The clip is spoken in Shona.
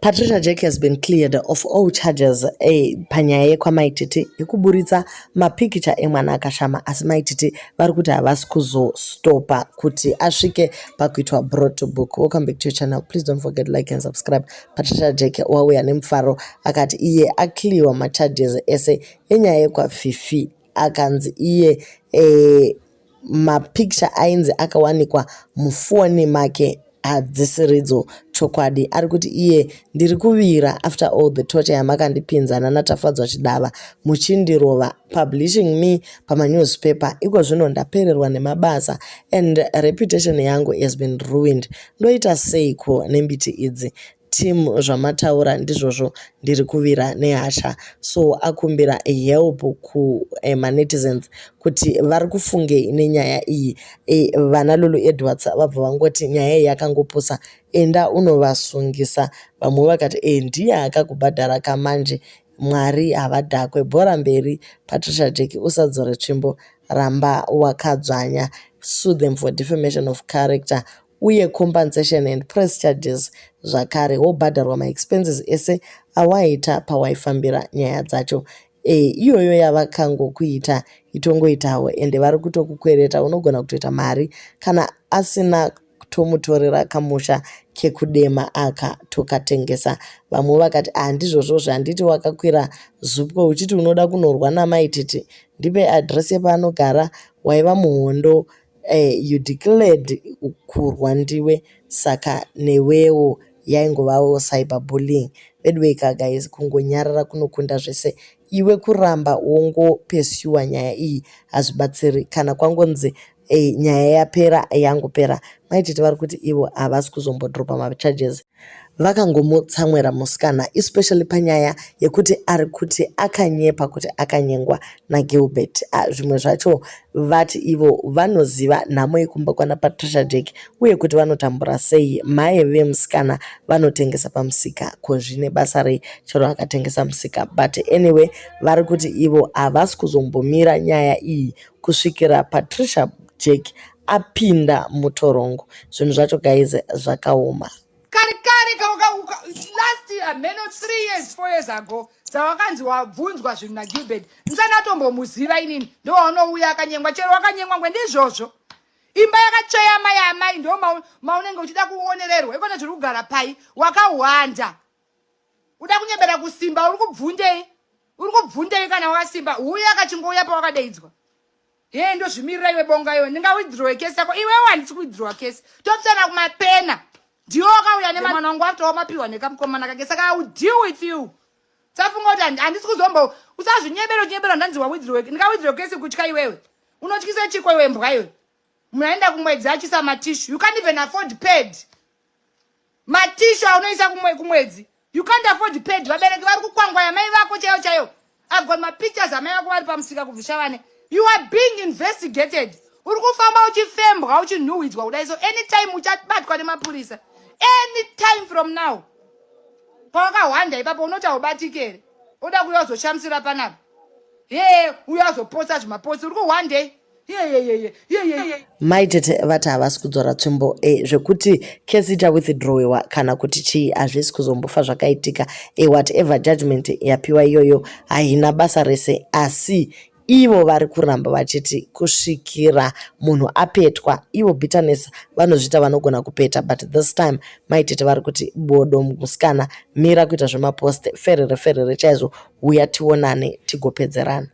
Patricia Jack has been cleared of all charges panyaya yekwaMai Titi yekuburitsa mapikicha emwana akashama, asi Mai Titi vari kuti havasi kuzostopa kuti asvike pakuitwa brought to book. Welcome back to your channel. Please don't forget to like and subscribe. Patricia Jack wauya nemufaro, akati iye aclearwa macharges ese enyaya yekwaFifi. Akanzi iye mapikicha ainzi akawanikwa mufoni make hadzisiridzo chokwadi. Ari kuti iye, "Ndiri kuvira after all the torture yamakandipinza nanaTafadzwa Chidava, muchindirova, publishing me pamanewspaper. Iko zvino ndapererwa nemabasa and reputation yangu has been ruined. Ndoita seiko nembiti idzi? Team, zvamataura ndizvozvo, ndiri kuvira nehasha." So akumbira help kumanetizens kuti vari kufungei nenyaya iyi. Vana Lulu Edwards vabva vangoti nyaya iyi yakangopusa, enda unovasungisa. Vamwe vakati ndiye akakubhadhara kamanje. Mwari havadhakwe, bhora mberi Patricia Jack, usadzore tsvimbo, ramba wakadzvanya. Sue them for defamation of character uye compensation and press charges zvakare, wobhadharwa maexpenses ese awaita pawaifambira nyaya dzacho. Iyoyo yavakangokuita itongoitawo, ende vari kutokukwereta, unogona kutoita mari kana asina tomutorera kamusha kekudema aka tokatengesa. Vamwe vakati, "Handizvozvo, zvanditi wakakwira zupco uchiti unoda kunorwa naMaititi, ndipe adhiresi yepaanogara. Waiva muhondo, you declared kurwa ndiwe, saka newewo yaingovawo cyberbullying." Anyway guys, kungonyarara kunokunda zvese. Iwe kuramba wongopursua nyaya iyi hazvibatsiri. Kana kwangonzi nyaya yapera, yangopera. Maititi vari kuti ivo havasi kuzombodropa macharges. Vakangomutsamwira musikana, especially panyaya yekuti ari kuti akanyepa kuti akanyengwa naGilbert. Zvimwe zvacho vati ivo vanoziva nhamo yekumba kwana Patricia Jack uye kuti vanotambura sei. Mai vemusikana vanotengesa pamusika, ko zvine basa rei chero akatengesa musika? But anyway, vari kuti ivo havasi kuzombomira nyaya iyi kusvikira Patricia Jack apinda mutorongo. Zvinhu zvacho guys zvakaoma. Kare kare, last year meno, 3 years, 4 years ago, dzawakanzi wabvunzwa zvinhu naGilbert, ndisanatombomuziva inini, ndowaunouya akanyengwa. Chero wakanyengwa ngwe, ndizvozvo. Imba yakatsveyama yaamai ndo maunenge uchida kuonererwa ikona. Zviri kugara pai wakahwanda, uda kunyebera kusimba. Uri kubvundei? Uri kubvundei kana wakasimba? Uya akachingouya pawakadeidzwa. Ye, ndozvimirira iwe, bonga iwe. Ndingawithdrawe kesi yako iwewo? Handisi kuwithdrawa kesi. Topfana kumapena, ndiwe wakauya nemwana wangu after wamapiwa nekamukomana kake, saka I will deal with you. Safunga kuti handisi kuzombo. Usazvinyebera uchinyebera ndanzi wawithdrawe. Ndingawithdrawe kesi kutya iwewe? Unotyisa chiko iwe, mbwa iwe? Munhu aenda kumwedzi achiisa matissue. You can't even afford pad. Matissue aunoisa kumwedzi, you can't afford pad. Vabereki vari kukwangwaya mai vako chaiyo chaiyo. I've got mapictures amai vako vari pamusika kubvishavane. You are being investigated. Uri kufamba uchifembwa, uchinhuhwidzwa kudai, so anytime uchabatwa nemapurisa, anytime from now. Pawakahwanda ipapo unoti haubatiki here? Uda kuuya uzoshamisira panapa ye, uya uzoposta zvimaposti. Uri kuhwandei? Maitete vati havasi kudzora tsvimbo. Zvekuti kesi ichawithdrawiwa kana kuti chii, hazvisi kuzombofa zvakaitika. Whatever judgment yapiwa iyoyo haina basa rese, asi ivo vari kuramba vachiti kusvikira munhu apetwa. Ivo bitterness vanozviita vanogona kupeta, but this time Maitete vari kuti bodo, musikana mira kuita zvemapost, ferere ferere chaizvo, uya tionane tigopedzerana.